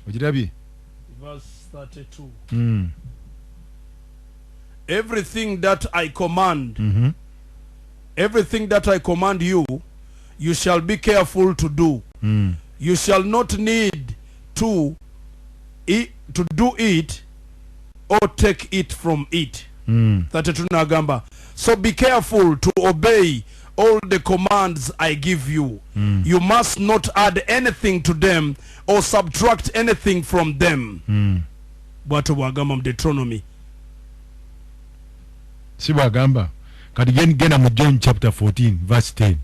Ogirabye? Verse 32. Everything that I command, everything that I command you, you shall be careful to do. You shall not need to do it or take it from it. 32 nagamba, so be careful to obey all the commands I give you. You must not add anything to them or subtract anything from them. Bwatyo bwagamba mu Deuteronomy. Si bwagamba? Kati genda mu John chapter 14 verse 10,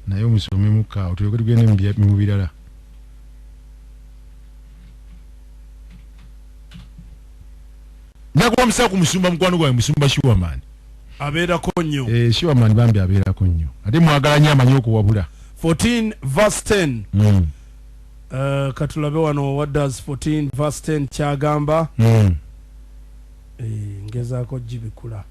naye omusomemuka, tulyoke tugende mu birala. Njakuba musa ku musumba mukwano gwange, musumba Shiwaman. Abeerako nnyo. Eh, Shiwaman bambi abeerako nnyo, ate mwagala nnyo, amanyi okuwabula. 14 verse 10. Katulabe wano, what does 14 verse 10 kyagamba? Eh, ngezaako gibikula.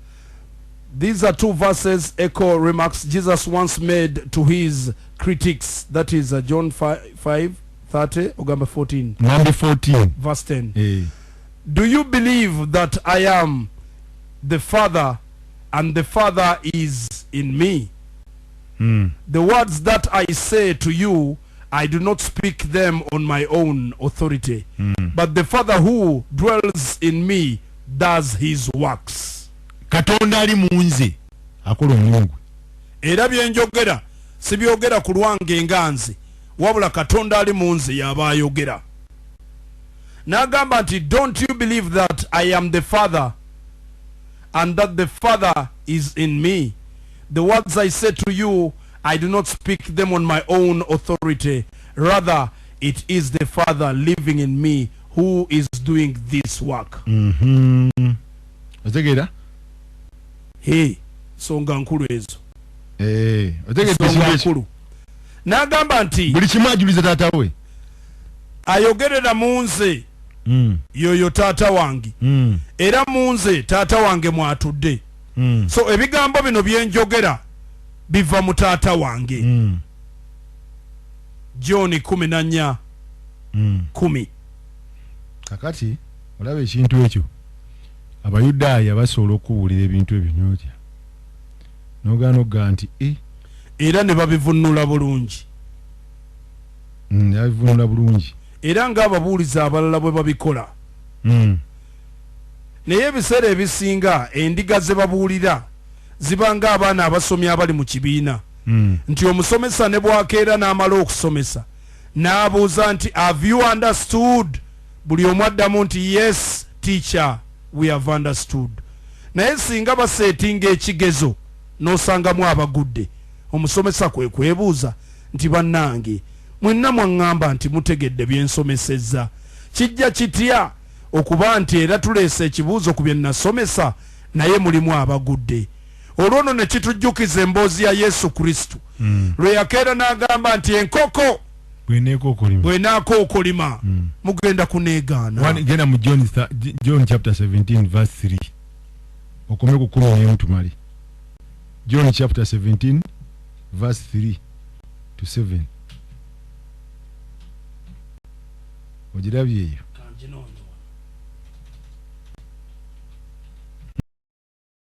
These are two verses echo remarks Jesus once made to his critics. That is John 5, 5 30, ogamba 14? Ngambe 14. Verse 10. Eh. Do you believe that I am the Father and the Father is in me? The words that I say to you, I do not speak them on my own authority, but the Father who dwells in me does his works. Katonda ali mu nze akola omulimu gwe. Era byenjogera sibyogera ku lwange nga nze, wabula Katonda ali mu nze yaba ayogera. N'agamba nti, don't you believe that I am the Father and that the Father is in me? The words I say to you, I do not speak them on my own authority. Rather, it is the Father living in me who is doing this work. Otegeera? He nsonga nkulu ezo. Eh, otegedde? Nsonga ekintu ekyo? nkulu. N'agamba nti buli kimu ajuliza taata we. Ayogerera mu nze yoyo taata wange, era mu nze taata wange mwatudde. So ebigambo bino byenjogera biva mu taata wange. John 14 10. Kakati olaba ekintu ekyo, Abayudaaya basobola okubuulira ebintu ebyo nyotya nogaana okugaa nti e Era ne babivunula bulungi. Abivunula bulungi. Era ng'ababuulizi abalala bwe babikola. Naye ebiseera ebisinga endiga ze babuulira ziba ng'abaana abasomi abali mu kibiina, nti omusomesa ne bwakeera n'amala okusomesa n'abuuza nti, "Have you understood?" Buli omu addamu nti, "Yes teacher, we have understood." Naye singa baseetinga ekigezo n'osangamu abagudde, omusomesa kwe kwebuuza nti, "Bannange, mwenna mwaŋŋamba nti mutegedde byensomesezza. Kijja kitya okuba nti era tuleese ekibuuzo ku bye nasomesa naye mulimu abagudde?" Olwo nno ne kitujjukiza emboozi ya Yesu Kristo lwe yakeera n'agamba nti enkoko bweneekookolima bw'enaakookolima mugenda kuneegaana. Genda mu John chapter 17 verse 3, okome ku 11 tumale. John chapter 17 verse 3 to 7, ogirabye eyo? Kanjinoonye.